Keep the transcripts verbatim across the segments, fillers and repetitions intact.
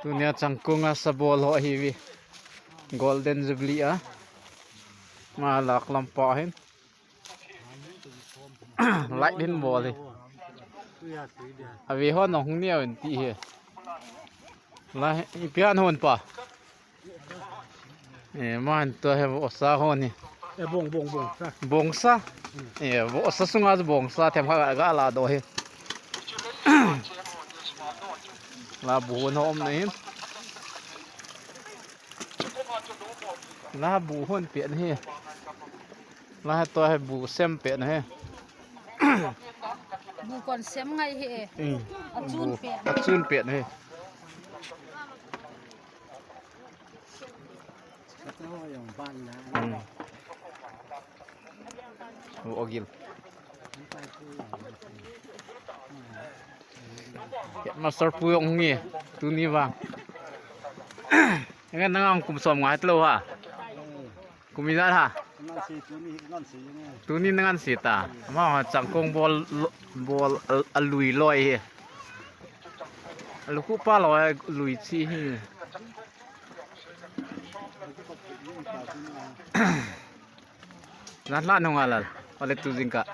Tunia Changkong a sabol ho ahiuve. Golden Jubilee a. Ama lak lam pa hin. Light hin bol hi. Ave ho nahung neo in ti hi. La, ipi a nahon pa. Eh, aman tua hi vohsa ho hi. Eh, bong, bong, bongsa. Bongsa. Eh, vohsa sunga chu bongsa them kha ga la doh hi. La bu hon ho um na hin. La bu hon pet hi. La tua hi bu sem pet hi. Bu kon sem ngai hi e. Hmm. Achun pet. Achun pet hi. Hmm. Vo gil. Master pu jong nge, tuni vang. Ngan nang kum som ngai tlo ha. Kum ijat ha. Tuni nangan si ta. Ama Changkong bol, bol a, alui loi hi. Alu khu pa loi lui chi hi. Nan la nung alal. Ole tu jingkah.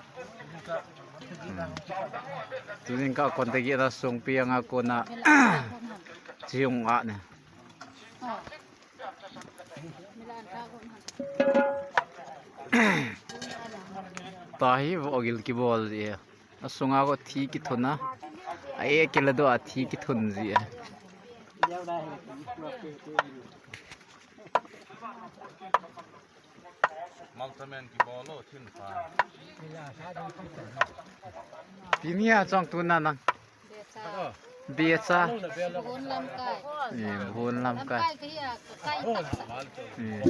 Hmm. Tu jingkah kon te gi na sung piang a kona. Chiung a ne. Tahi vo gil kibol ji. Asunga ko thi kithun a. A e kila do a thi kithun ji. Maltamen kibol o thin pa. Pinia chong tu na nang. Becha. Bhun lamkai. Eh, bhun lamkai. Lamkai kahi a, kakai taksa. Eh.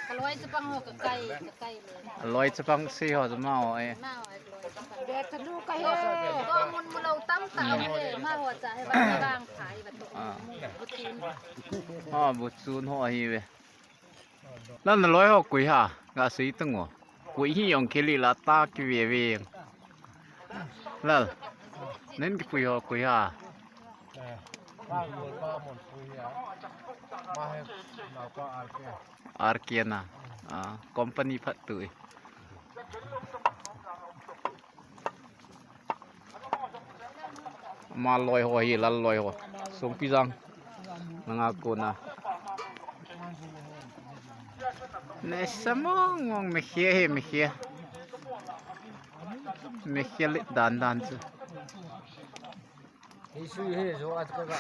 Kaloi chapang ho kakai, kakai le. Loi chapang si ho ma ho eh. Ma ho eh, loi chapang. Becha lu kahi. Ko mun mulo tam ta he, ma ho cha he, bang bang phai ba to. Ah. Buchun. Ah, buchun ho ahi ve. Lal na loi ho kui ha, ga sei tang o. Kui hi jong kili la ta ki ve ve. Lal. Nen ki kui ho kui ha. R K na. Ah, company phat tu. Ama loi ho hi, lal loi ho. Songpi jang. Nanga kona. Ne samong mong me khia hi, me khia. Me khia le dan dan chu. Hi sui he jo at ka ga.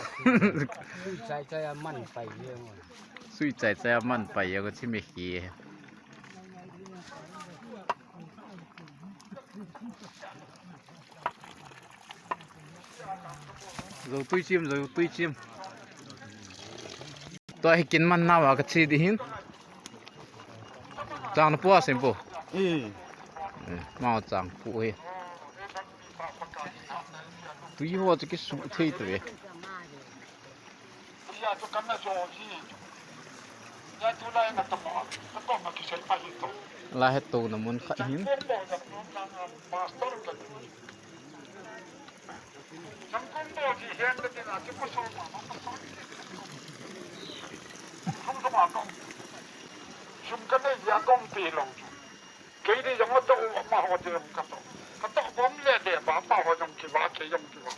Sui chai chai a man pai ye ngo. Sui chai chai a man pai ye ko chi me khia. Zo tui chim, zo tui chim. Tua hi kin man nawa ka chi di hin. Chang na pua sim pu. Eh. Eh, ma chang pu hi. Tui ho chu ki su thei tu e. Tua chu kan na jo hi. Tua chu lai na tamo, ka ko ma kisei pa hi to. La he to na mun khat hin. Changkong bo ji hen ka tin a chu ko so ma ma ko so. Sum ka ma ko. Sum ka nei ya kong pi long chu. Kei di jong to ma ho de ka to. Ka to bom le de ba pa ho jong ki ba ke jong ki ba.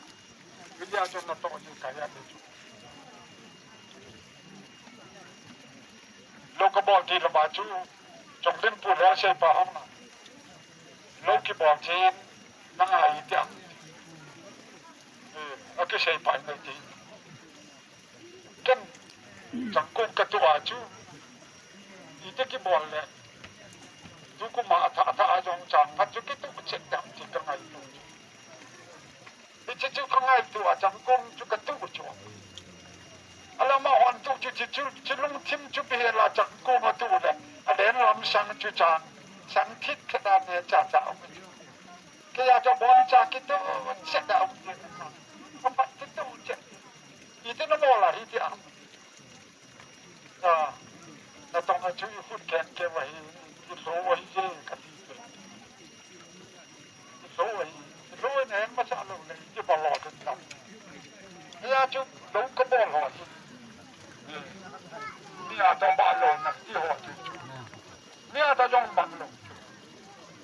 Video chun na to ji ka ya de chu. Lo ka bol ti la ba chu. Chong din pu le sei pa hong na. Lo ki bol ti na ngai ti a. Eh, a ki sei pa na ti. Ken Changkong ka tu a chu. Ite ki bol le. Tu kuma a tha a tha a jong chang phat chu ki tu chet dam ti ka ngai tu. Hiche chu ka ngaitu a Changkong chu ka tu chu. Alama hon tu chu chu chu chu lungthim chu pi hela Changkong a tu le. A den lam sang chu chang. Sang thit khat a ne cha cha. Kei a cha bon cha ki tu che da. Ka pat ki tu che. Iti na mo la hi ti a. Ah, na tong a chu i khut ken ke wa hi, i lo wa hi je ka ti ke. I lo wa hi, i lo wa ne ma cha lo le, i ba lo ke ta. Ya chu lo ka bol ho hi. Ni a ta ba lo na ti ho ti. Ni a ta jong bang lo.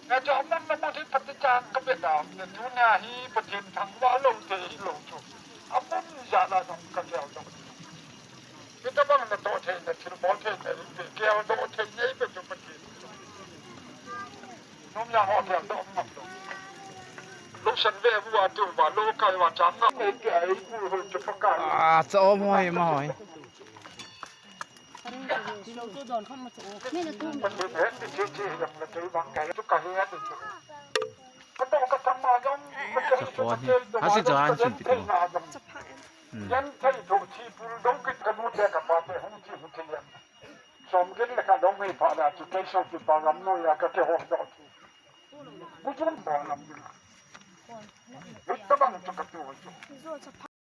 Na jo man na ma ti pati chan ka be da. Ne tu na hi pati thang wa lo te hi lo chu. A pun ja la jong ka ke lo. Kita bang na to the na thil bo the na pe ke lo to the na pe chu pati. Nom ya ho ke lo ma lo. Lo san ve bu a tu ba lo kai wa chang na. Ke ai bu ho chu pa kai. Ah, cha om hoi ma hoi.